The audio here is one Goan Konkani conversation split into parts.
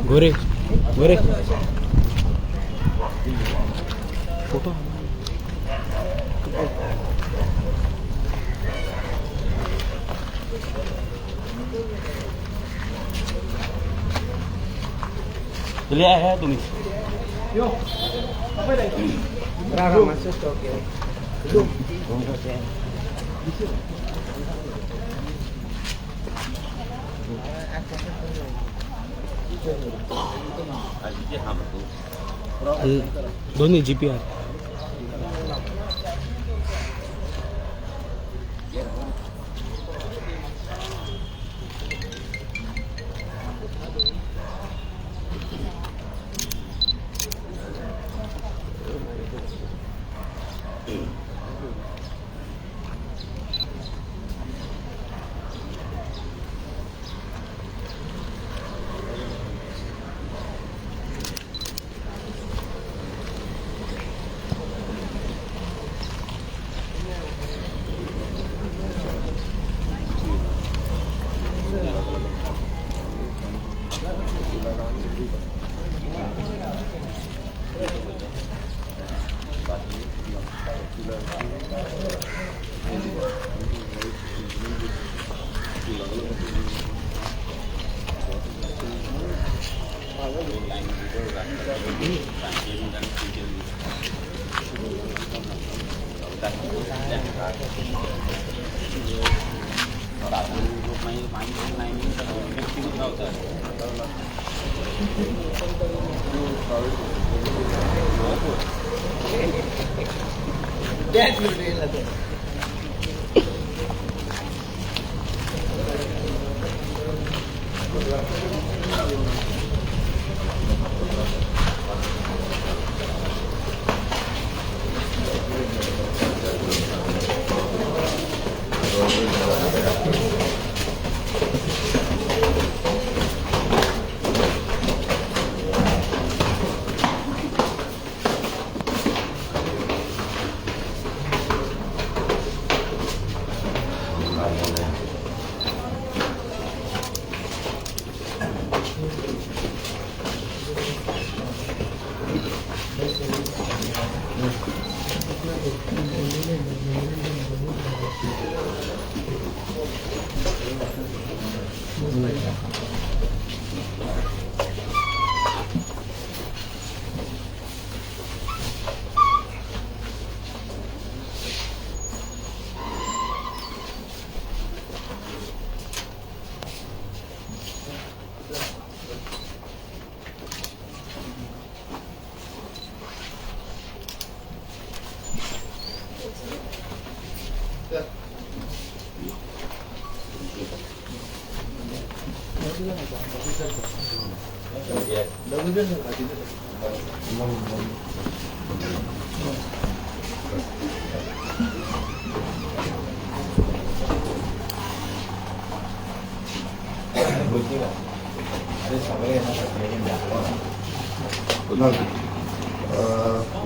गोरे गोरे फोटो. तुला आहे तुम्ही. दोन्ही जीपीआर.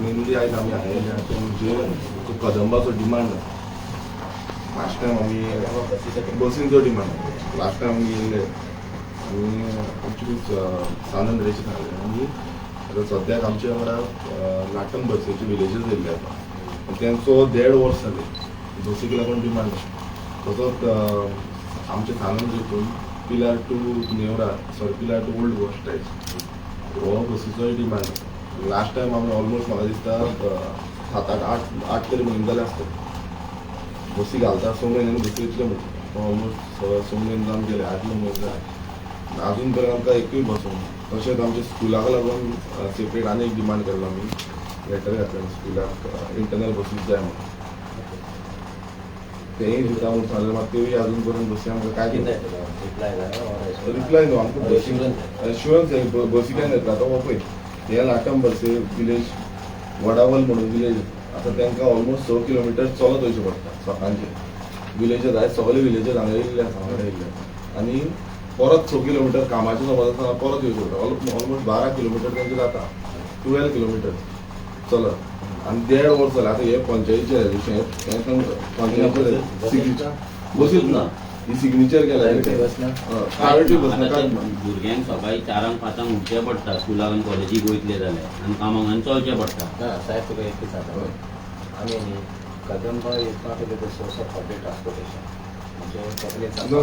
मेनली आयज आमी आयिल्ले ते म्हणजे कदंबाचो डिमांड. लास्ट टायम आमी बसींचो डिमांड, लास्ट टायम आमी येयल्ले आनी आमची सानंद्रेचे सांगले आनी आतां सद्याक आमच्या वांगडा लाटम बसीचे विलेजीस येयल्ले आसा, तेंचो 1.5 वर्स जाले बसीक लागून डिमांड. तसोच आमच्या सानंद हितून Pilar to Neora, sorry Pilar to old Goa stretch हो बसीचोय डिमांड. लास्ट टायम आमी ऑलमोस्ट म्हाका दिसता 7 8 8 तरी म्हयने जाले आसतले बसी घालता. 6 म्हयन्यांनी बसी येतले म्हणून ऑलमोस्ट 6 म्हयने जावन गेले, 8 9 म्हयने जाले, आजून पर्यंत आमकां एकूय बस ना. तशेंच आमच्या स्कुलाक लागून सेपरेट आनी एक डिमांड केल्लो, आमी लेटर घातलें स्कुलाक इंटरनल बसीस जाय म्हणून, तेंय दिता म्हणून सांगलें, मात तेवूय आजून पर्यंत बसी आमकां काय रिप्लाय न्हू. आमकां बसी एश्युरन्स बसी काय येतला. आतां हो पळय हे लाटम बर्से विलेज वडावल म्हणून विलेज आतां तांकां ऑलमोस्ट 6 किलोमिटर चलत वयचें पडटा सकाळचें. विलेजस आयज सगळे विलेजस हांगा येयल्ले आसा, हांगा येयल्ले आसा आनी परत 6 किलोमिटर कामाचें समज आसा परत येवचें पडटा. ऑलमोस्ट 12 किलोमिटर तेंचें जाता, 12 किलोमिटर चलत. आनी देड वर्स जालें. आतां हे पंचायतीचें रेजोल्युशन हें तांकां पंचायतीचें सिग्नेचर बसीत ना, ही सिग्नेचर केल्या. प्रायव्हेट बस ना? प्रायव्हेटूय बस ना. आता कांयच ते ना. भुरग्यांक सकाळी 4क 5क उठचें पडटा, स्कुलाक आनी कॉलेजीक वयतले जाल्यार आनी कामाक आनी चलचें पडटा. ना साहेब, तुका एक सांगता, आमी न्ही Kadamba is not the source of public transportation, म्हणजे पब्लीक. ना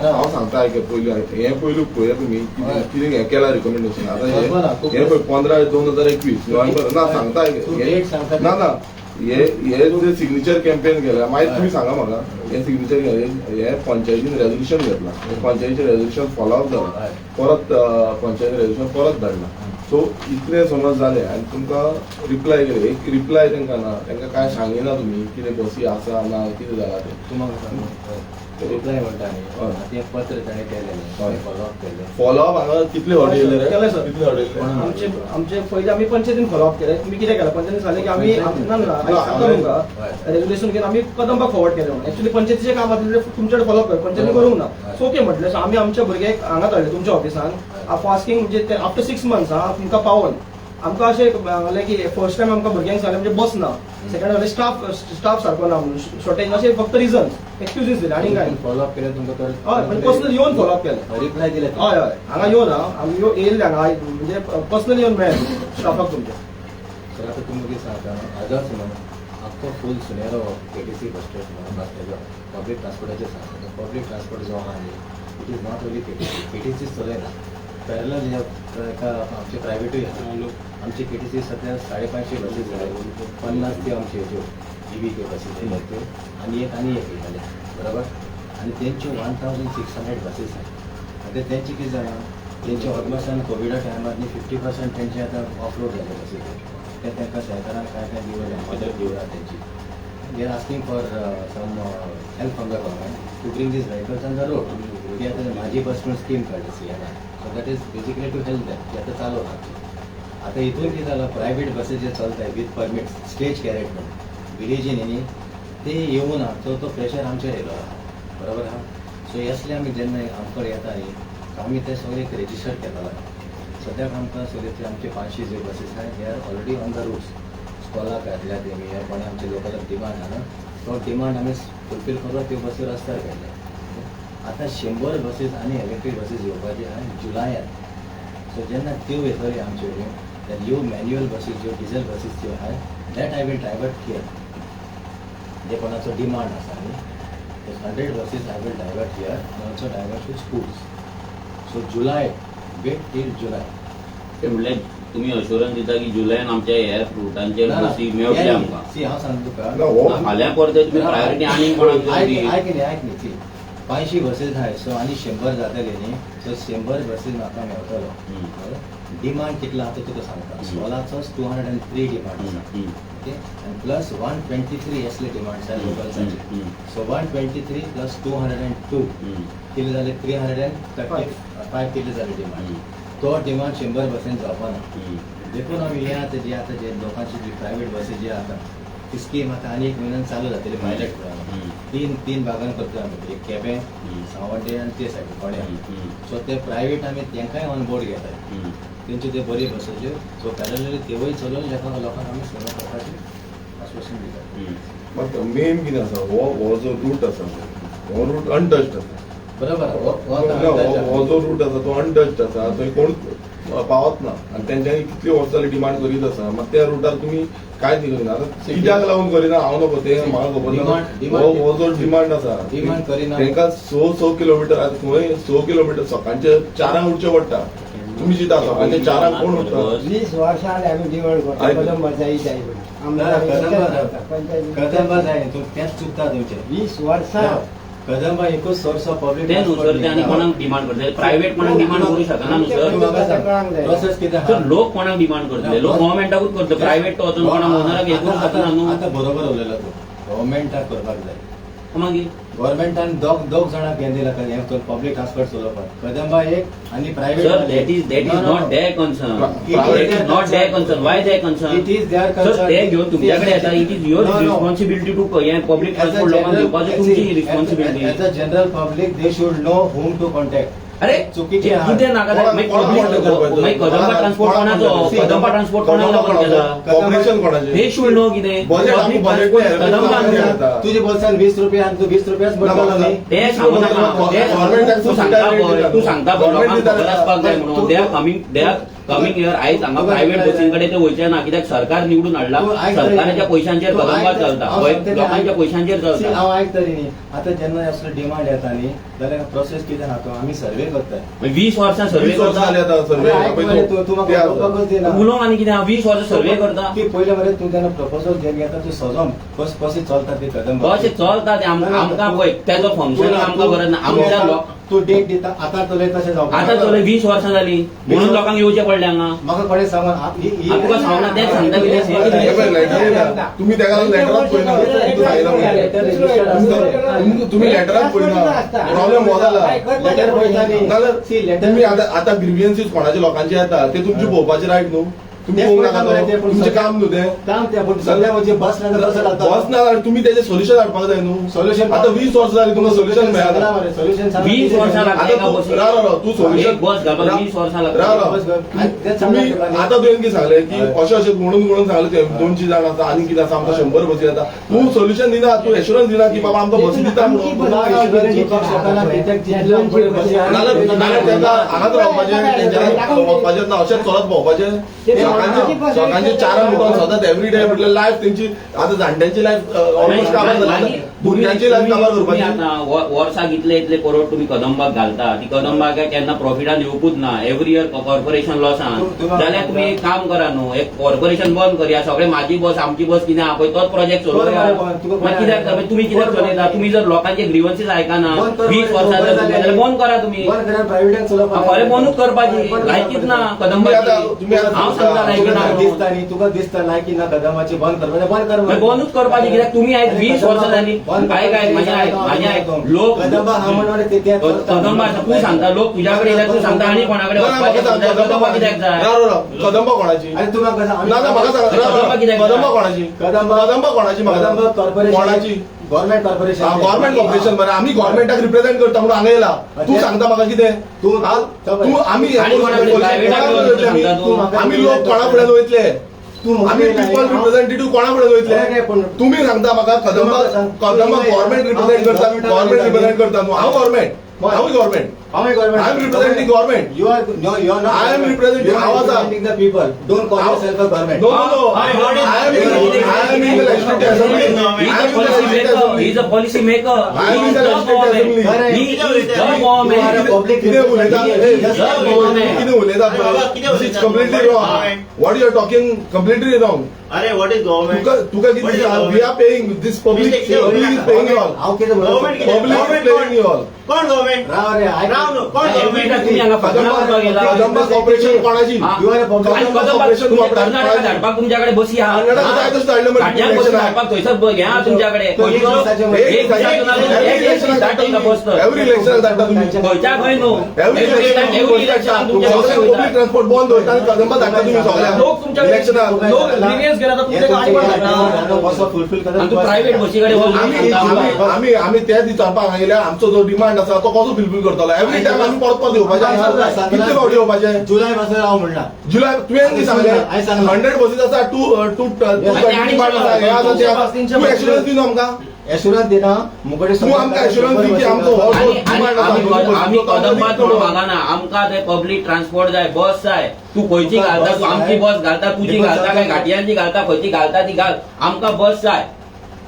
ना, हांव सांगता, आयक पयलीं हें पयलू पळया तुमी कितें कितें हें केलां रिकमेंडेशन. आतां हें बरोबर आहा, हें पळय, 15/2/2021 नोव्हेंबर. ना, सांगता आयक. तूं डेट सांगता. ना ना, हे हे जे सिग्नेचर कॅम्पेन केल्या, मागीर तुमी सांगा म्हाका. हे सिग्नेचर केलें, हे पंचायतीन रेजोल्युशन घेतलां, पंचायतीचें रेजोल्युशन फॉलोअप जाला, परत पंचायती रेजोल्युशन परत धाडलां. सो इतलें समज जालें आनी तुमकां रिप्लाय केलें, एक रिप्लाय तांकां ना. तांकां कांय सांगिना तुमी कितें बसी आसा ना, कितें जालां तें. तूं म्हाका सांग, रिप्लाय म्हणटा न्ही. आतां हें पत्र ताणें केलें न्ही, फॉलोअप केलें? फॉलोअप हांगा कितले फावटी येयले रे? केलें सर. कितले फावटी येयले? आमचे आमचे पयले आमी पंचायतीन फॉलोअप केलें. तुमी कितें केलें, पंचायतीन सांगलें की आमी ना ना, सांगता तुमकां, रेजोल्युशन घेवन आमी कदंबाक फॉरवर्ड केलें म्हणून. एक्चुअली पंचायतीचें काम आसलें तुमच्याकडे फॉलोअप कर, पंचायतीन करूंक ना. सो ओके म्हटलें. सो आमी आमच्या भुरग्याक हांगा धाडले तुमच्या ऑफिसान फास्टींग, म्हणजे ते आफ्टर 6 मंथ्स हा तुमकां पावोन आमकां अशें सांगलें की फर्स्ट टायम आमकां भुरग्यांक सांगलें म्हणजे बस ना, सेकंड सांगलें स्टाफ स्टाफ सारको ना म्हणून, शॉर्टेज, अशें फक्त रिजन्स एक्सक्युजीस दिले आनी काय. फॉलोअप केलें तुमकां तर? हय, म्हणजे पर्सनल येवन फॉलोअप केलें. रिप्लाय दिले? हय हय, हांगा येवन हा आमी येयल्ले हांगा, म्हणजे पर्सनली येवन मेळ्ळे स्टाफाक तुमच्या. सर, आतां तुमी कितें सांगता न्हू, आजच न्हू आख्खो फूल सुनेरो KTC bus stand bus public ट्रान्सपोर्टाचेर सांगता. पब्लीक ट्रान्सपोर्ट जो आहा न्ही, it is not only KTC. KTC चलयना, पॅरलल एका आमचे प्रायवेटूय आहा. आमचे केटीसी सध्या 550 बसीस जाले, 50 त्यो आमचे हेज्यो ईव्ही बसीस येयल्या त्यो आनी एक येयलेले बरोबर, आनी तेंच्यो 1600 बसीस आहा. आतां तेंचे कितें जाणां, तेंचे ऑलमोस्ट आनी कोविडा टायमार न्ही 50% तेंचे आतां ऑफलोड जाले बसीस. ते तांकां सरकारान कांय कांय दिवना, मदत दिवना तेंची. They are asking for some help from the government to bring these vehicles on the road. ती आतां म्हाजी बस म्हणून स्कीम काडली सीएमान, so that is basically to help them. ती आतां चालू आहा. आतां हितून कितें जालां, प्रायवेट बसी जे चलताय विथ परमीट स्टेज कॅरेट म्हणून विलेजीन न्ही, ते येवना, सो तो प्रेशर आमचेर येयलो आहा, बरोबर आहा. सो असले आमी जेन्ना आमकां येता न्ही, आमी ते सगळे एक रेजिस्टर केलेलो आहा. सद्याक आमकां सगळे ते आमचे 500 जे बसीस आहा, they are already on the routes. स्कॉलाक घातल्या तेमी, ह्या कोणें आमचे लोकलाक डिमांड आहा न्हू, तो डिमांड आमी फुलफील करून त्यो बसी रस्त्यार काडल्या. आतां 100 बसीस आनी इलेक्ट्रीक बसीस येवपाची आहा जुलायान. सो जेन्ना त्यो येतल्यो आमचे कडेन, then ह्यो मॅन्युअल बसीस ज्यो डिझल बसीस ज्यो आहात, that I will divert here. जे कोणाचो डिमांड आसा न्ही, 100 buses I will divert here and also divert to schools. So July, wait till July. ते म्हणल्यार तुमी अश्योरन्स दिता की जुलयान आमच्या ह्या रुटांचेर बसी मेळटले आमकां? सी, हांव सांगता तुका. ना, हो. फाल्यां परत तुमी प्रायोरिटी आनीक कोणाक आयक दिवची? आयक न्ही, आयक न्ही. सी, 500 बसीस आहाय, सो आनी 100 जातले न्ही, सो 100 बसीस म्हाका मेवतलो. डिमांड कितलो आहा तो तुका सांगता. स्कॉलाचोच 203 डिमांड आसा, ओके, आनी प्लस 123 असले डिमांड आसा लोकल्साचे. सो 123 प्लस 202 कितले जाले? 335 कितले जाले डिमांड. तो डिमांड 100 बसीन जावपाना. देखून आमी हे आतां जे आतां जे लोकांची जी प्रायवेट बसी जी आतां ती स्कीम आतां आनी एक म्हयन्यान चालू जातली पायलट प्रोग्राम. तीन तीन भागान करता आमी, एक केपें, सांवड्डे आनी ते सायडीन कोड्या. सो ते प्रायवेट आमी तेंकांय ऑन बोर्ड घेतात, तेंच्यो त्यो बऱ्यो बसीच्यो. सो पॅरलली तेवूय चलोवन लोकांक आमी सेवा करपाची आश्वासन दितात. मात मेन कितें आसा, हो हो जो रूट आसा, हो रूट अनटच्ड आसा. बरोबर आहा, हो हो आतां ना, अंदाज हो हो जो रूट आसा तो अनटच्ड आसा, थंय कोण पावत ना आनी तेंच्यांनी कितली वर्सां जाली डिमांड करीत आसा. मात त्या रुटार तुमी कांयच न्ही करिना. आतां कित्याक लागून करिना हांव नको तें म्हाका खबर ना. हो हो जो डिमांड आसा, Demand करिना. तांकां स स किलोमिटर, आतां खंय 6 किलोमिटर सकाळचे 4क उठचें पडटा. तुमी चिंता, सकाळचे 4क कोण उठता? 20 वर्सां जाली आमी डिमांड करता. आयक. कदंबा जाय जाय म्हणून. ना, कदंबा पंचायत कदंबा जाय तूं, तेंच चुकता तुमचें. 20 वर्सां. कदंबा एकूच सोर्स ऑफ पब्लीक. ते न्हू सर, ते आनी कोणाक डिमांड करतले? प्रायवेट कोणाक डिमांड करूं शकना न्हू सर. प्रोसेस कितें आहा? सर, लोक कोणाक डिमांड करतले? लोक गव्हर्मेंटाकूच करतले. प्रायवेट तो वचून कोणाक ओनराक हें करूंक शकना न्हू. आतां बरोबर उलयलो तूं, गव्हर्मेंटाक करपाक जाय. मागीर गव्हर्मेंटान दोग दोग जाणांक हें दिलां हें पब्लीक ट्रान्सपोर्ट चलोवपाक, कदंबा एक आनी private. Sir, that is not their concern. That is not their concern. Why their concern? It is their sir, concern. ते घेवन तुमच्याकडे येता. It is your No, no. Responsibility to हें पब्लीक ट्रान्सपोर्ट लोकांक दिवपाची तुमची as responsibility. A general public, they should know whom to contact. अरे, चुकीचें आहा. कितें नाका? कोणाक contact करपाचो? मागीर कदंबा ट्रान्सपोर्ट कोणाचो? कदंबा ट्रान्सपोर्ट कोणाक लागून केला? कॉर्पोरेशन कोणाचें? हे should know कितें. बजेट आमकां बजेट कदंबा न्हू. तुजे बोल्सान 20 रुपया आनी तूं 20 रुपयाच भरतलो न्ही. ते सांगू नाका ते. Government तूं सांगता पळय, तूं सांगता पळय, Government लोकांक दिता. खबर आसपाक जाय म्हणून. They are coming here. आयज हांगा प्रायव्हेट बसीं कडेन ते वयचे ना, कित्याक सरकार निवडून हाडला. तूं आयक तरी. सरकाराच्या पयशांचेर तूं कदंबा आयक. चलता. हांव हय, सांगता तें लोकांच्या आयक. पयशांचेर See, चलता. हांव आयक तरी न्ही, आतां जेन्ना असलो डिमांड येता न्ही जाल्यार प्रोसेस कितें आहा, तो आमी सर्वे करताय. 20 वर्सां सर्वे 20 वर्सां करता. जाली आतां सर्वे. आयक मरे, तूं तूं म्हाका उलोवपाकच दिना. उलोवंक आनी कितें? 20 वर्सां सर्वे करता. ती पयलें मरे, तूं जेन्ना प्रपोजल जेन्ना घेता, तूं सजोन कशें कशें चलता ती कदंबा. कशें चलता ते आमकां पळय, तेजो फंक्शन आमकां गरज ना. आमच्या लोक तूं डेट दिता, आतां चलय तशें जावपाक. आतां चलय, 20 वर्सां जाली म्हणून लोकांक येवचें पडलें हांगा. म्हाका कोणें सांगून हांव तुका सांगना, तेंच सांगता कितें. हे पळय, लेटर येयला. तुम्ही तेका लेटरात पळयना, तुमकां सांगितलं म्हणजे. तुम्ही लेटरात पळयना, प्रॉब्लेम हो जाला. लेटर पळयता न्ही. नाजाल्यार सी, लेटर तुम्ही आता आता ग्रिव्हियन्सीस कोणाचे लोकांचे येता ते तुमचे पळोवपाचे रायट न्हू. तुम्ही तेच पळोवंक नाका पळयता मरे ते, न्हू? पूण तुमचें काम न्हू तें. काम तें, पूण सगळ्या म्हणजे बस ना तसं जाता. बस ना जाल्यार तुम्ही तेजें सोल्युशन हाडपाक जाय न्हू. Solution- आता 20 वर्सां जाली, तुमकां सोल्युशन मेळना. सोल्युशन. 20 वर्सां लागता आता एका तूं बसीक. राव राव राव, तूं सोल्युशन एक बस घालपाक 20 वर्सां लागता. राव राव, तुम्ही आता तुवें कितें सांगलें की अशें अशें म्हणून म्हणून सांगलें तुवें, 200 जाण आसा आनी कितें आसा, आमकां 100 बसी जाता. तूं सोल्युशन दिना, तूं एश्युरन्स दिना की बाबा आमकां बसी दिता म्हणून. नाल्यार नाल्यार तांकां हांगाच रावपाचें, तेंच्यांनी वचपाचें ना, अशेंच चलत भोंवपाचें. लोकांचे लोकांचे चारांक उठोन सदांच एवरी डे म्हटल्यार लायफ तेंची, आतां जाणट्यांची लायफ ऑलमोस्ट काबार जाली, भुरग्यांची लायफ काबार तुम्ही करपाची. आता वर्साक इतले इतले करोड तुम्ही कदंबाक घालता, ती कदंबा काय केन्ना प्रॉफिटान येवपूच ना, एवरी इयर कॉर्पोरेशन लॉसान. जाल्यार तुम्ही एक काम करा न्हू, एक कॉर्पोरेशन बंद करया सगळे. माझी बस, आमची बस कितें आहा पळय, तोच प्रोजेक्ट चलोवया. बरोबर, बरोबर. तुका मागीर कित्याक तर तुम्ही कित्याक चलयता? तुम्ही जर लोकांचे ग्रीवन्सीस ऐकाना बंद कर. 20 वर्सां जर तुमकां, जाल्यार बंद करा तुम्ही. बंद करा, प्रायव्हेटाक चलोवपाक. खरें, बंदूच करपाची, लायकीच ना कदंबाची. तुम्ही आता हांव सांगता लायकी ना तुका म्हणून. दिसता न्ही, तुका दिसता लायकी ना कदंबाची, बंद करपाचें, बंद कर. मागीर बंदूच करपाची, कित्याक तुम्ही आयज 20 वर्सां जाली. काय काय म्हाजें आयक, म्हाजें आयक, लोक कदंबा हा म्हणून ते ते कदंबा आसा, तूं सांगता, लोक तुज्या कडेन येयल्यार तूं सांगता आनी कोणा कडेन ना, ना, म्हाका वचपाचें सांग, कदंबा कित्याक जाय? राव राव राव, कदंबा कोणाची? अरे तुका कसं ना ना, म्हाका सांग, राव, कदंबा राव, कित्याक? कदंबा कोणाची? कदंबा कदंबा कोणाची म्हाका सांग? कदंबा कॉर्पोरेशन. कोणाची? Government corporation. Government corporation बरें, आमी गव्हर्मेंटाक रिप्रेझेंट करता म्हणून हांगा येयला. तूं सांगता म्हाका कितें? तूं हा? तूं आमी आनी कोणा कडेन प्रायव्हेटाक वचून सांगता तूं? आमी लोक कोणा फुड्यान वयतले? तूं आमी पिपल रिप्रेझेंटेटिव्ह कोणा फुड्यान वयतले? पण तुम्ही सांगता म्हाका कदंबा, कदंबा गव्हर्मेंट रिप्रेझेंट करता, गव्हर्मेंट रिप्रेझेंट करता न्हू. हांव गव्हर्मेंट, हांव government. How many government? I am representing government. You are, no, you are not. I am representing- You are how was I? representing the people. Don't call How- yourself a government. No, no, no. I am in the legislative assembly. He I is am a in the policy legislative maker. He assembly. is a policy maker. I am He in is the the legislative government. assembly. He is the government. You are a public कितें उलयता? representative. He is the government. कितें उलयता? अरे बाबा, कितें This is उलयता? completely wrong. What you are talking, completely wrong. अरे, what is government? तुका तुका कितें, we are paying this public, Mistake, कितें पब्लीक is paying all. हांव कितें म्हणून गव्हर्मेंट कितें? पब्लीक is Government paying कोण? ऑल. कोण गव्हर्मेंट? राव रे, आयक. राव न्हू, कोण Every government? time तुम्ही हांगा फकणां करपाक येयला. कदंबा कॉर्पोरेशन कोणाची? हा. You are a public- आनी कदंबा कॉर्पोरेशन तुमच्या कोणाची? कर्नाटका धाडपाक तुमच्याकडे बसी आहा. कर्नाटका जाय तशें धाडलें मरे घाटयांक बसी इलेक्शनाक. धाडपाक थंयसर हें आहा तुमच्याकडे. तो एक दिसाचें मरे. एक दिसाचें ना, एव्हरी एक एक दीस धाडटा हिंगा बस तर. एव्हरी इलेक्शनाक धाडटा तुमी. खंयच्या खंय न्हू, एव्हरी एव्हरी टायम एव्हरी इलेक्शनाक तुमच्या बसी पब्लीक वयता. ट्रान्सपोर्ट बंद दवरता आनी कदंबा धाडटा तुमी सगळ्यांक लोक तुमच्या इलेक्शनाक. लोक ग्रीवियन्स घेतात, तुमच्या गाडी पण धाडटा. बसो फुलफिल करत. आनी तूं प्रायव्हेट बसी कडेन वच. आमी आमी आमी आमी तेच विचारपाक हांगा येयल्या, आमचो जो डिमांड आसा तो कसो फुलफील करतलो? एव्हरी टायम आमी परत परत येवपाचें, कितले फावटी येवपाचें? जुलय पासून हांव म्हणला. जुलय तुवें कितें सांगलें? हांवें सांगलें. 100 बसीस आसा, टू टू टू डिमांड आसा, हें आसा तें आसा. तूं एश्युरन्स दिना आमकां. एश्युरन्स दिना मुकडे. तूं आमकां एश्युरन्स दी की आमचो हो जो आनी आनी डिमांड आसा आमी आमी कदंबात म्हणून तो मागना, आमकां ते पब्लीक ट्रान्सपोर्ट जाय, बस जाय. तूं खंयची तुका घालता, बस तूं आमची जाय. बस घालता, तुजी घालता काय घाटयांची घालता, खंयची घालता ती घाल, आमकां बस जाय.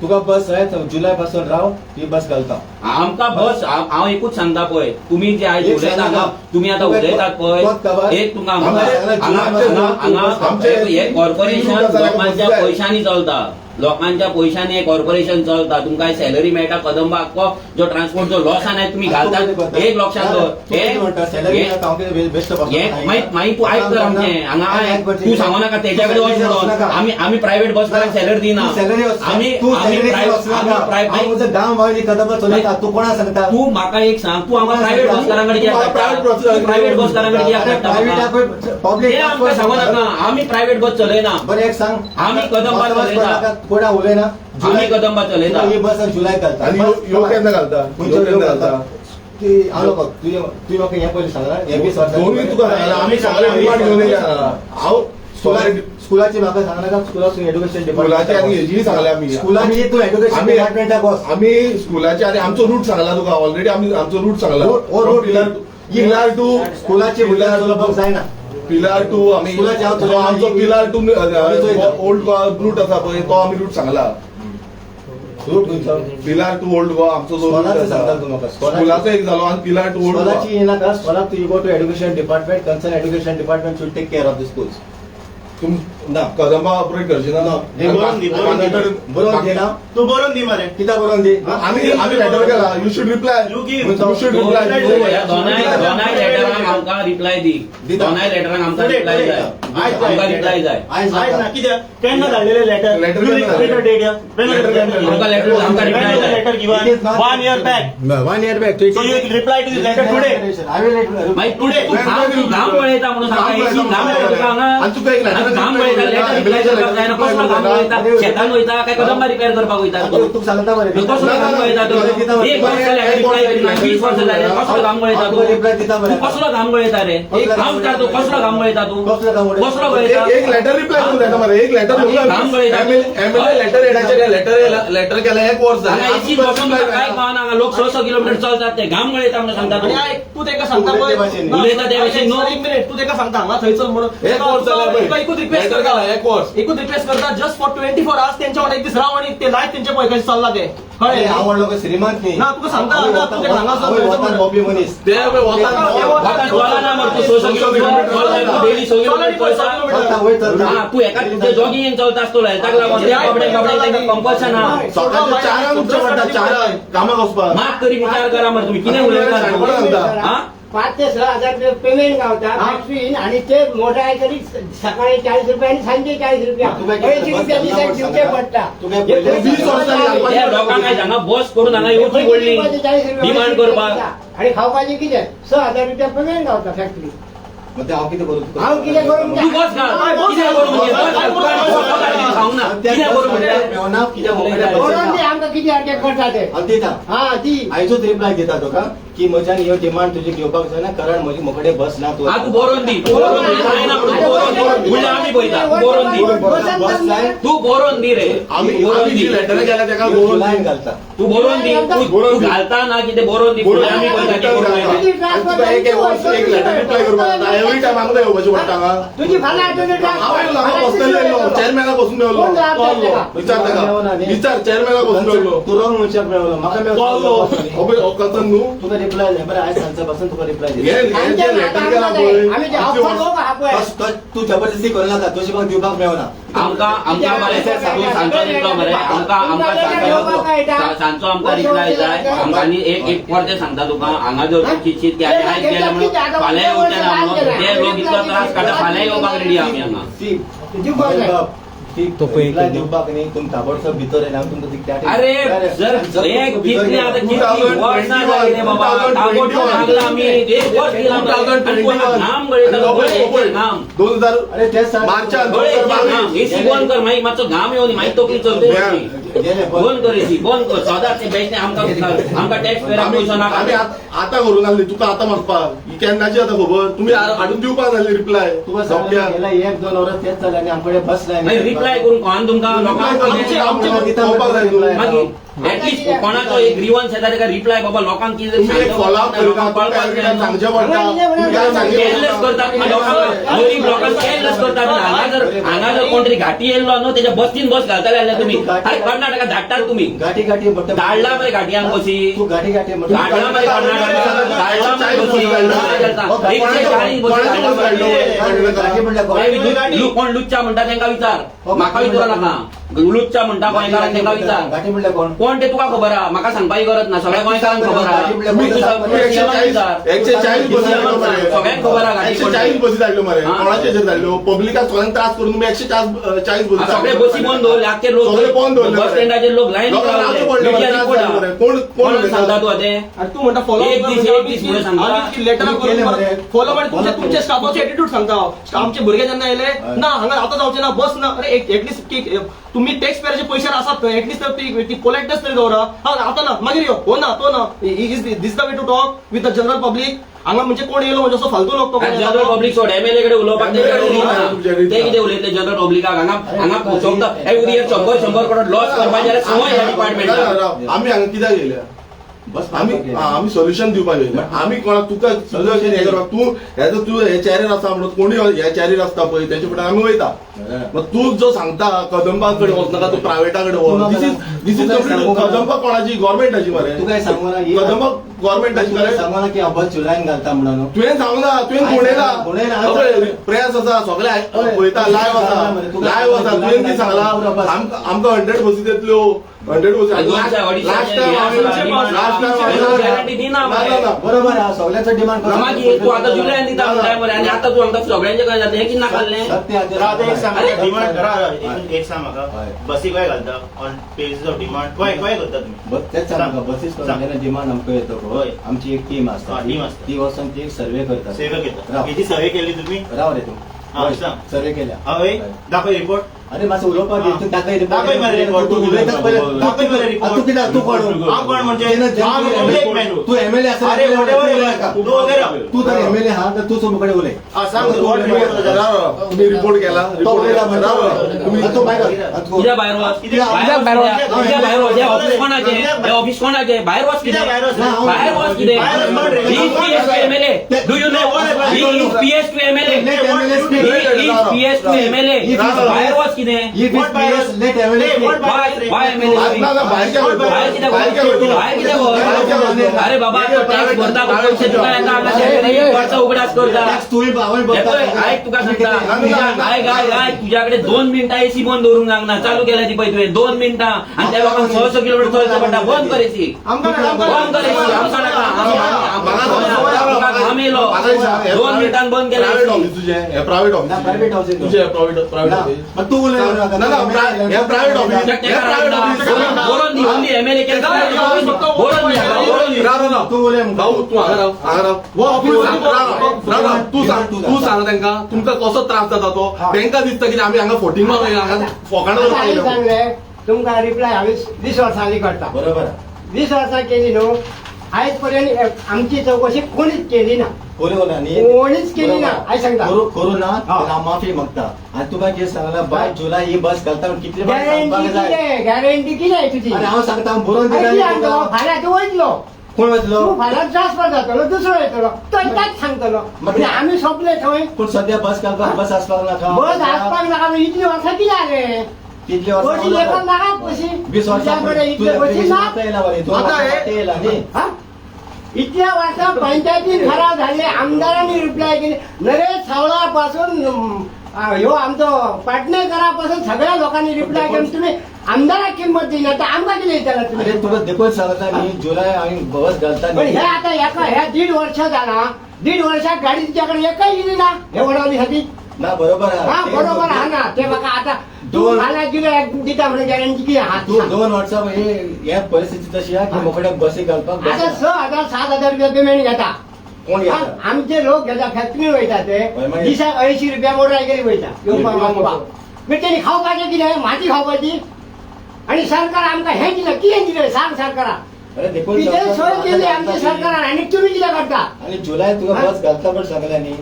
तुका बस जाय, जुलय पासून राव, ही बस घालता. आमकां बस, हांव एकूच सांगता पळय, तुमी जे आयज एक उलयता सांगा. हांगा, तुमी आतां तुका उलयतात पळय, तोच खबर. एक तुमकां आमचे- हांगा हांगा हांगा आमचे- हे कॉर्पोरेशन लोकांच्या पयशांनी चलता, लोकांच्या पयशांनी हे कॉर्पोरेशन चलता. तुमकां सॅलरी मेळटा. कदंबा आख्खो जो ट्रान्सपोर्ट जो लॉसान आहे तुमी घालतात, एक लक्षात दवर. म्हणटा सॅलरी हे हांव कितें बेश्टो हे मागीर मागीर तूं आयक तर आमचें हांगा आयक. तूं सांगू नाका तेच्या कडेन वच म्हणून. आमी आमी प्रायव्हेट बस सॅलरी दिना. सॅलरी आमी तूं आमी सॅलरी प्रायव्हेट म्हजो गांव भाव कदंबा चलयता, तूं कोणा सांगता? तूं म्हाका एक सांग, तूं आमकां प्रायव्हेट बसकारां कडेन कित्याक धाडटा? प्रायव्हेट बसकारां कडेन कित्याक धाडटा म्हाका? पब्लीक ते आमकां सांगू नाका, आमी प्रायव्हेट बस चलयना. बरें, एक सांग. आमी कदंबा चलयता. कोणा उलयना. आमी कदंबा चलयता. ही बस जुलय घालता. आनी यो केन्ना घालता? खंयचो यो केन्ना घालता? ती हांव नको तुजें तुवें म्हाका हें पयलीं सांगला हें 20 वर्सां दोनूय तुका सांगला आमी सगळे डिमांड घेवन येयले हांव सगळे स्कुलाची म्हाका सांगनाका स्कुलाक तूं एड्युकेशन स्कुलाची आनी हेजी सांगले आमी स्कुलाची तूं एड्युकेशन डिपार्टमेंटाक वच. आमी स्कुलाची आनी आमचो रूट सांगला तुका ऑलरेडी आमी आमचो रूट सांगला. हो route pillar pillar to स्कुलाची भुरग्यांक चलोवपाक जायना. पिलर टू आमी स्कुलाची हांव जो आमचो पिलर टू चोयता. ओल्ड गोवा रूट आसा पळय तो आमी रूट सांगला. रूट खंयचो? पिलर टू ओल्ड गोवा आमचो जो रूट स्कॉलाचो सांगता आसा तूं म्हाका. स्कुलाचो एक जालो आनी पिलर टू ओल्ड गोवा. स्कॉलाची येनाका. स्कॉलाक तूं you go to education department, concern education department should take care of the schools. तुम ना. कदंबा ऑपरेट करचे ना. हे बरोवन दी, बरोवन दी. बरोवन दे ना. तू बरोवन दी मरे. कित्याक बरोवन दी? आमी आमी लेटर केला, you should reply. You give. You should reply. तूं ह्या दोनाय दोनाय लेटरांक आमकां रिप्लाय दी. दिता. दोनाय लेटरांक आमकां Today, reply today. जाय. आयज जाय. आमकां रिप्लाय जाय. आयज आयज ना नाका. कित्याक केन्ना धाडलेले लेटर? Letter केन्ना धाडलेले? डेट Letter केन्ना धाडलेले? आमकां लेटर आमकां रिप्लाय जाय. Letter given It is not- 1 year back. 1 year back. So you reply to this letter today. I will मागीर तूं तूं घाम तूं घाम पळयता म्हणून सांगता एसी घाम पळयता तुका हांगा. आनी तुका एक letter आनी घाम पळयता लेटर रिप्लाय करपाक जायना. कसलो घाम पळयता? शेतान वयता काय कदंबा रिपेर करपाक वयता तूं? तुका सांगता मरे. कसलो घाम पळयता तूं? एक वर्स जालें रिप्लाय करिना, 20 वर्सां जालें कसलो घाम पळयता तूं? रिप्लाय दिता मरे. तूं कसलो घाम गळयता रे? हांव विचारतो कसलो घाम गळयता तूं? कसलो घाम गळयता? कसलो गळयता? एक लेटर रिप्लाय करून जायना मरे. एक लेटर घाम गळयता. एमएलए लेटर येण्याचे लेटर लेटर केला एक वर्स हांगा जालें. एसी बसून तुका काय कळना. हांगा लोक 600 किलोमिटर चलतात ते घाम गळयता म्हणून सांगता आनी तूं. आयक, तूं तेका सांगता उलयता पळय ते भाशेन. उलयता ते भाशेन न्हू. एक मिनिट, तूं तेका सांगता हांगा थंय चल म्हणून. एक वर्स जालें पळय. तुका एकूच रिक्वेस्ट लेटर करता केला एक वर्स. एकूच रिक्वेस्ट करता जस्ट फॉर 24 आवर्स तेंच्या वांगडा एक दीस राव आनी ते लायफ तेंचे पळय कशें चल्ला ते. कळ्ळें? हांव व्हडलो काय श्रीमंत न्ही. ना, तुका सांगता, ना, तुका हांगा हांव वतान भोंवपी मनीस. ते पळय वतान वतान चलना मरे तूं 600 किलोमिटर चलता तूं डेली 100 किलोमिटर चलता. चलता वयर चलता. हा तूं एका तुजें जॉगिंग चलता आसतलो हेल्थाक लागून ते कपडे कपडे तांकां कंपल्शन आहा. सकाळच्या चारांक उठचें पडटा चारांक कामाक वचपाक. मात तरी विचार करा मरे तुमी कितें उलयता सांगपा सांगता. हा 5 ते 6 हजार रुपये पेमेंट गावता फॅक्टरीन आणि ते मोटार तरी सकाळी 40 रुपये आणि सांजे 40 रुपया, तुका कितें 80 रुपया दिसाक दिवचे पडटा. तुका पयलें 20 वर्सांनी त्या लोकांक आयज हांगा बस करून हांगा येवची पडली डिमांड करपाक. आणि खावपाचे कितें 6 हजार रुपया पेमेंट गावता फॅक्टरी. मग ते हांव कितें करूं तुका? हांव कितें करूं? तूं बस घाल कितें करूं म्हणजे बस घाल तुका आनी बसपाक खावंक ना कितें करूं म्हणजे मेवना कित्याक मोकळ्या बरोवन दी आमकां कितें सारकें करता ते. हांव दिता. हा दी. आयजूच रिप्लाय दिता तुका की म्हज्यान ह्यो डिमांड तुजी घेवपाक जायना कारण म्हजी म्हकडे बस ना. तूं हा तूं बरोवन दी तूं बरोवन दी जायना म्हणून तूं बरोवन दी फुडलें आमी पळयता तूं बरोवन दी. बस जाय. तूं बरोवन दी रे. आमी बरोवन आमी दी. जी लेटर केल्या तेका बरोवन लायन घालता. तूं बरोवन दी तूं तूं घालता ना कितें बरोवन दी फुडलें आमी पळयता कितें करूं जाय तें. तुका एक एक वर्स एक लेटर रिप्लाय करपाक जाता. एवरी टायम आमकां येवपाचें पडटा हांगा. तुजी फाल्यां हांव येयलो हांगा बसलेलो येयलो चेअरमॅनाक बसून मेवलो. तो आसलो विचार ताका विचार चेअरमॅनाक बसून मेवलो. तूं रॉंग मनशाक मेळलो म्हाका तो आसलो मेळलो. कथन न्हू. तुका रिप्लाय जाय बरें आयज सांजच्या पासून तुका रिप्लाय दिता. हे हे जे लेटर केला पळय आमी जे अख्खो लोक आहा पळय तूं जबरदस्ती करूं नाका तुजे म्हाका दिवपाक मेळना. आमकां आमकां मरे तूं सांजचो दितलो मरे आमकां आमकां सांजचो सांजचो आमकां रिप्लाय जाय आमकां. आनी एक एक परतें सांगता तुका हांगा जर तूं चितशीत की आनी आयज गेले म्हणून फाल्यां येवचें ना म्हणून ते लोक इतलो त्रास काडटा फाल्यां येवपाक रेडी आमी हांगा. सी दिवपाक जाय. बाब, ती तो पळय रिप्लाय एक दिवपाक न्ही तुमी ताबडतोब भितर येना तुमकां ती त्या अरे जर एक कितली आतां कितली वर्सां जाली रे बाबा ताबडतोब लागला आमी एक वर्स दिला मरे. आनी तूं हांगा घाम गळयता गळयेचेर घाम 2000 अरे तेच सांग. मार्चान गळयेचेर घाम 2022 एसी बंद कर मागीर मातसो घाम येवन मागीर तकली चलता गेले बंद. बंद कर एसी बंद कर सदांच ते बेश्टें आमकां आमकां टॅक्स पेयराक पयसो नाका. आमी आतां करूं नासली तुका आतां मागपाक ही केन्नाची आतां खबर तुमी हाडून दिवपाक जाल्ली रिप्लाय. तुका सांगलें गेल्या एक दोन वरां तेच जालें आनी आमकडे बस लायन. मागीर रिप्लाय करूंक कोण तुमकां लोकांक रिप्लाय मागीर एटलिस्ट कोणाचो एक ग्रीवन्स येता ताका रिप्लाय बाबा लोकांक कितें तुमी एक फॉलोअप करिना कळपाक जाय न्हू. सांगचें पडटा तुमी काय सांगचें केअरलेस करतात तुमी लोकांक गरीब लोकांक केअरलेस करतात. हांगा जर हांगा जर कोण तरी घाटी येयल्लो न्हू तेच्या बसीन बस घालतले जाल्यार तुमी अरे कर्नाटका धाडटात तुमी. गाठी गाठी म्हणटा धाडला मरे घाटयांक बसी. तूं गाठी गाठी म्हणटा. धाडला मरे कर्नाटका धाडला मरे बसी. 140 बसी धाडला मरे. गाठी म्हणल्यार कोण? कोण लुच्चा म्हणटा तेंका विचार म्हाका विचारू नाका. लुच्चा म्हणटा गोंयकारांक तेंका विचार. गाठी म्हणल्यार कोण? कोण ते तुका खबर आहा म्हाका सांगपाची गरज ना सगळ्या गोंयकारांक खबर आहा. तुम्ही 140 बसी धाडल्यो मरे. सगळ्यांक खबर आहा गाठी कोण. 140 बसी धाडल्यो मरे. हा. कोणाचे हेजेर धाडल्यो पब्लिकाक सगळ्यांक त्रास करून तुम्ही 140 बसी सगळे बसी बंद दवरले आख्खे लोक सगळे बंद दवरले बस स्टँडाचेर लोक लायन लोकांक रावचें पडलें मरे, त्रास जाले मरे. कोण कोण कोण सांगता तूं आतां? आनी तूं म्हणटा फॉलो एक दीस, एक दीस म्हणून सांगता. लेटरां तुम्ही केले मरे. फॉलो आनी तुमच्या तुमच्या स्टाफाचो एटिट्यूड सांगता हांव. आमचे भुरगे जेन्ना येयले ना हांगा आतां जावचें ना बस ना अरे एटलिस्ट तुम्ही टॅक्स पेयराचे पयशे आसात थंय, एटलिस्ट ती पोलायटनेस तरी दवरा. हा, आतां ना, मागीर यो, हो ना, तो ना. Is this the way to talk with the general public? हांगा म्हणजे कोण येयलो म्हणजे असो फालतू लोक तो कोण जनरल येता? पब्लीक सोड, एमएलए कडे उलोवपाक MLA कडे ते उलोवपाक. ते कितें उलयतले जनरल पब्लिकाक? हांगा हांगा सोंपता. एवरी इयर 100 100 करोड लॉस करपाचें जाल्यार संवय ह्या डिपार्टमेंटाक. आमी हांगा कित्याक येयल्या? बस. आमी सोल्युशन दिवपाक येयल्या. आमी कोणाक तुका सोल्युशन हे करपाक, तूं हेजो, तूं हे चॅरीर आसा म्हणून, कोणी हे चॅरीर आसता पळय तेच्या फुडें आमी वयता. मग तूं जो सांगता कदंबा कडेन वचनाका, तूं प्रायव्हेटा कडेन वच, this is Kadamba कोणाची? गव्हर्मेंटाची मरे. तुका सांगू ना. कदंबा गव्हर्मेंटाची मरे. सांगू ना की हांव बस जुलयान घालता म्हणून. तुवें सांगला, तुवें उडयला. उडयला. प्रेस आसा, सगळे पळयता, लायव्ह आसा, लायव्ह आसा. तुवें कितें सांगला? आमकां 100 बसी येतल्यो, 100 बसी. 200, 250. Last time, last time. Guarantee दिना मरे. बरोबर आहा, सगळ्याचो डिमांड. मागीर तूं आतां जुलयान दिता म्हणटाय मरे, आनी आतां तूं आमकां सगळ्यांचे कडेन जाता हें कितें नाकाल्लें? सत्य. राव, एक सांग, डिमांड, राव, एक सांग म्हाका. हय. बसी खंय घालता ऑन बेसिस ऑफ डिमांड? खंय खंय करता तुमी? तेच सांग, बसीस जेन्ना डिमांड आमकां येता पळय, आमची एक टीम आसता. हा, team आसता. ती वचून ती एक सर्वे करता. सर्वे करता? राव. हेची सर्वे केली तुम्ही? राव रे तूं. हा, सांग. सर्वे केल्या. हय, दाखय रिपोर्ट. अरे, मातसो उलोवपाक दी. तूं दाखय report. दाखय मरे report. तूं उलयताच पयलें. दाखय मरे report. तूं कित्याक, तूं कोण? हांव कोण म्हणजे? जेन्ना- हांव public man. तूं एमएलए आसा. अरे, whatever you are. तूं वगैरे. तूं तर एमएलए आहा तर तूं समोर उलय. हा, सांग, what report तुझा? तुम्ही रिपोर्ट केला? तो उलयता. रिपोर्ट तुम्ही तूं भायर वच. कित्याक भायर वच? कित्याक भायर वच, कित्याक भायर वच? हें ऑफिस कोणाचें? हें ऑफिस कोणाचें? भायर वच. कित्याक भायर वच? कितें भायर वच? कितें? भायर वच कोण रे? He is PS to MLA. Do you know he is PS to MLA? Let MLA speak. He is PS to MLA. भायर वच कितें? If What it's virus? PS, let MLA Hey, speak. what Why virus? why MLA speak? ना, ना, भायर कित्याक वयता? भायर कित्याक भायर कित्याक वच? वयता? भायर कित्याक वच? अरे बाबा, तो टॅक्स भरता तो पयशे तुका येता, हांगा वर्सा उगडास करता. Tax तुवें हांवें हे भरता. पळय, आयक, तुका सांगता, आयक आयक आयक, तुझ्याकडे 2 मिनिटां एसी बंद दवरूंक जावंक ना. चालू केल्या ती पळय तुवें 2 मिनिटां, आनी त्या लोकांक 600 किलोमिटर चलचें पडटा. बंद कर एसी. आमकां नाका, आमकां बंद कर एसी. आमकां नाका. तुका घाम येयलो, 2 मिनिटां बंद केला. Private AC. ऑफिस तुझे हे? प्रायव्हेट ऑफिस ना, private office तुझे प्रायव्हेट प्रायव्हेट ना, ऑफिस. मग तू उलय. ना ना, हे प्रायव्हेट ऑफिस, हे प्रायव्हेट ऑफिस. बरोवन दी, ओनली एमएलए केलं. बरोवन दी, बरोवन दी. राव राव. तू उलय. भाऊ, तू हांगा राव, हांगा राव. हो, ऑफिस. तू सांग, राव राव राव, तू सांग, तू सांग तांकां तुमकां कसो त्रास जाता तो. तांकां दिसता की आमी हांगा फोटिंग मारून हांगा फोकाणां हांवें करपाक येयल्या. सांगलें तुमकां, रिप्लाय हांवें 20 वर्सांनी करता. बरोबर. 20 वर्सां केली न्हू, आयज पर्यंत आमची चवकशी कोणीच केली ना. करूं ना न्ही? कोणीच केली ना, आयज सांगता. करू करू ना. हा. हांव माफी मागता आनी तुका कितें सांगला, बाय जुलय ही बस घालता म्हणून कितले फावट गॅरंटी सांगपाक जाय? कितें? गॅरंटी कितें तुजी? आनी हांव सांगता, हांव बरोवन आनी दिता कितें न्ही सांगतलो? तुका. फाल्यां तूं वयतलो. कोण वतलो? तूं फाल्यां ट्रान्सफर जातलो, दुसरो येतलो, तो ताच सांगतलो. म्हणजे आमी सोंपले थंय. पूण सध्या बस घालपाक बस आसपाक नाका. बस आसपाक नाका म्हणजे इतली वर्सां कितें जालें? कितले वर्सां? बसी लेखन नाका बसी. 20 वर्सां. तुज्या इतले बसी ना. येयला मरे तूं. आता हे- आतां येयला न्ही? हा? इतल्या वर्सां पंचायतीन ठराव झाले, आमदारांनी रिप्लाय केली, नरेश सावळा पासून ह्यो आमचो पाटणेकरा पासून सगळ्या लोकांनी रिप्लाय केली. तुम्ही आमदाराक किंमत दिना तर आमकां कितें दितले अरे, तुमी? तुका देखून सांगता न्ही, जुलय आनी बस घालता पण न्ही. हे आता एका ह्या दीड वर्ष जाला, दीड वर्षात गाडी तुझ्याकडे एकही गेली ना हे वडवलीसाठी. ना, बरोबर आहा. हा, बरोबर हा ना. ते म्हाका आता तूं फाल्यां जुलय दिता म्हणून गॅरंटी कितें आहा? तूं 2 वर्सां हे हे परिस्थिती तशी आहा की मोकड्याक बसी घालपाक बस आता ना. 6 हजार 7 हजार रुपया पेमेंट घेता. कोण हा, घेता? आमचे लोक घेता, फॅक्टरी वयता ते. हय, मागीर? दिसाक 250 रुपया मोटरसायकली वयता येवपाक वचपाक. मागीर तेणी खावपाचें कितें? माती खावपाची. आनी सरकार आमकां हें दिलें, कितें दिलें सांग सरकारान? अरे, देखून कितें सांगता, सोय केली आतां आमची घालता सरकारान आनी तुमी कितें करता? आनी जुलय तुका हा? बस घालता पण सांगला न्ही.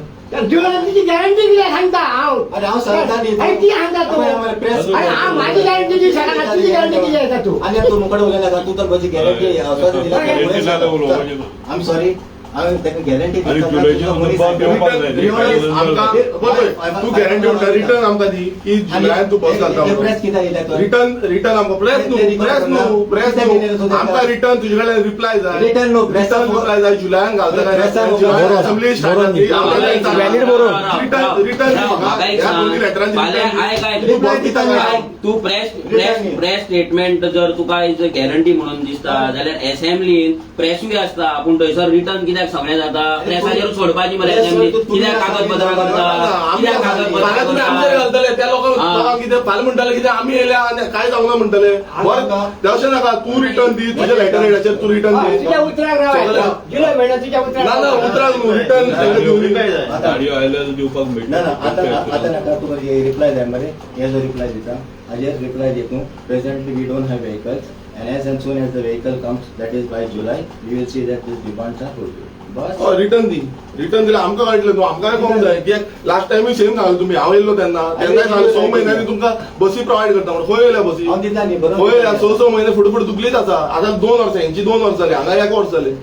जुलय तुजी गॅरंटी कितें सांगता हांव? अरे, हांव सांगता न्ही. आनी कितें सांगता तूं? प्रेस. अरे, हांव म्हाजी गॅरंटी दिवंक शकना, तुजी गॅरंटी कितें आसा तूं? आनी तूं मुखार उलयला का? तूं तर म्हजी गॅरंटी दिला. I am sorry, हांवें ताका गॅरंटी. आनी जुलयचे बस येवपाक जाय. रिटर्न आमकां पळय, तूं गॅरंटी म्हणटा, रिटर्न आमकां दी की जुलयान तूं बस घालता. प्रेस कित्याक येयला तो? रिटर्न, रिटर्न आमकां प्रेस न्हू, प्रेस न्हू, प्रेस न्हू, आमकां रिटर्न तुजे कडल्यान रिप्लाय जाय. रिटर्न न्हू, रिटर्न रिप्लाय जाय. जुलयान घालता काय? जुलयान असेंब्ली स्टार्ट जातली. Valid बरोवन. रिटर्न, रिटर्न म्हाका एक ह्या दोन्ही सांग, लेटरांची. फाल्यां आयक आयक. तूं बस दिता काय? आयक, तूं प्रेस प्रेस प्रेस स्टेटमेंट जर तुका गॅरंटी म्हणून दिसता जाल्यार असेंब्लीन प्रेसूय आसता, पूण थंयसर रिटर्न कितें कित्याक सगळें जाता? प्रेसाचेर सोडपाची मरे तेमी. कित्याक कागदपत्रां करता? कित्याक कागदपत्रां फाल्यां तुमी आमचेर करता? घालतले त्या लोकांक. हा. लोकांक कितें फाल्यां म्हणटले, कितें आमी येयल्या आनी कांय जावंक ना म्हणटले. बरें, तशें नाका. तूं रिटर्न दी, तुज्या लेटर हेडाचेर तूं रिटर्न हय, दी. तुज्या उतराक राव. सगळें. जुलय म्हयन्यात तुज्या उतराक ना ना राव. उतराक न्हू, रिटर्न दिवनी. रिप्लाय जाय. गाडयो आयल्यार दिवपाक ना ना, मेळटा. आता आता नाका. तुका रिप्लाय जाय मरे, हे जो रिप्लाय दिता हाजेर रिप्लाय दी तूं. Presently we don't have vehicles and as and soon as the vehicle comes, that is by July, we will see that this demands are fulfilled. बस. हय, रिटर्न दी. रिटर्न दिल्यार आमकां कळटलें न्हू. आमकां कळोंक जाय कित्याक लास्ट टायमूय सेम सांगलें तुमी. हांव येयल्लो तेन्ना, तेन्नाय सांगलें 6 म्हयन्यांनी तुमकां बसी प्रोवायड करता म्हणून. खंय येयल्या बसी? हांव दिता न्ही, बरोबर. खंय येयल्या? 6 6 म्हयने फुडें फुडें दुखलीच आसा. आतां 2 वर्सां, हेंची 2 वर्सां जाली, हांगा एक वर्स जालें.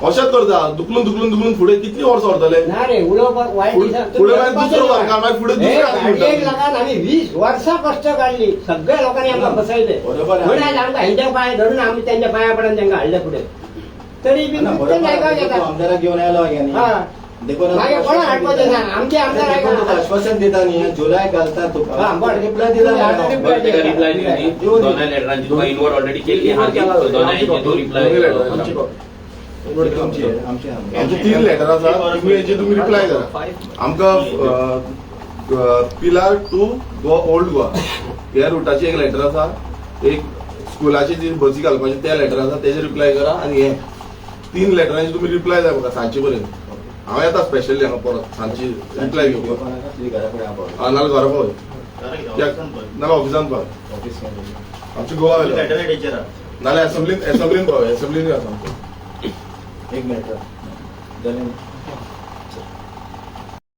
अशेंच करता, दुखलून दुखलून दुखलून फुडें कितली वर्सां व्हरतले? ना रे, उलोवपाक वायट दिसना. फुडें मागीर दुसरो सरकार, मागीर फुडें दुसरें आनी म्हणटा. गाडयेक लागून आमी 20 वर्सां कश्ट काडली. सगळ्या लोकांनी आमकां फसयले. बरोबर आहे. म्हणून आयज आमकां हेंच्या पांय धरून, आमी त्यांच्या पांया पडून तांकां हाडले फुडें. तरी बी ना, नुस्तें बरोबर आयकूंक आहे. येता. तूं आमदाराक घेवन आयलो न्ही. हा. देखून मागीर कोणाक हाडपाचें सांग? आमचे आमदार देखून तुका आयकना. आश्वासन दिता न्ही, जुलय घालता तुका. हा, बरें. रिप्लाय दिला. आता reply. बरं, तेका रिप्लाय दिली. दिवं दी. दोनाय लेटरांची तुका इनवर्ड ऑलरेडी केल्ली आहा ती. सो दोनायची तूं रिप्लाय. दोनूय letter. आमची copy. तुमची आमची आमचे तीन लेटर आसा, तुमी हेची तुमी रिप्लाय करा आमकां. पिलार टू गोवा, ओल्ड गोवा ह्या रुटाची एक लेटर आसा, एक स्कुलाची जी बसी घालपाची ते लेटर आसा, तेजे रिप्लाय करा. आनी हे तीन लेटरांची तुमी रिप्लाय जाय म्हाका सांजचे पर्यंत. हांव येता स्पेशली हांगा परत सांजची रिप्लाय घेवपाक. घेवपा नाका, तुजी घरा कडेन हांव पावता. नाल्यार घरा पावय, नाल्यार ऑफिसान पाव. ऑफिस. आमची गोवा वेलो. Letter teacher. नाल्यार एसेंब्लीन, एसेंब्लीन पावय, एसेंब्लीन आसा आमचो. एक मिनिट, जालें न्ही?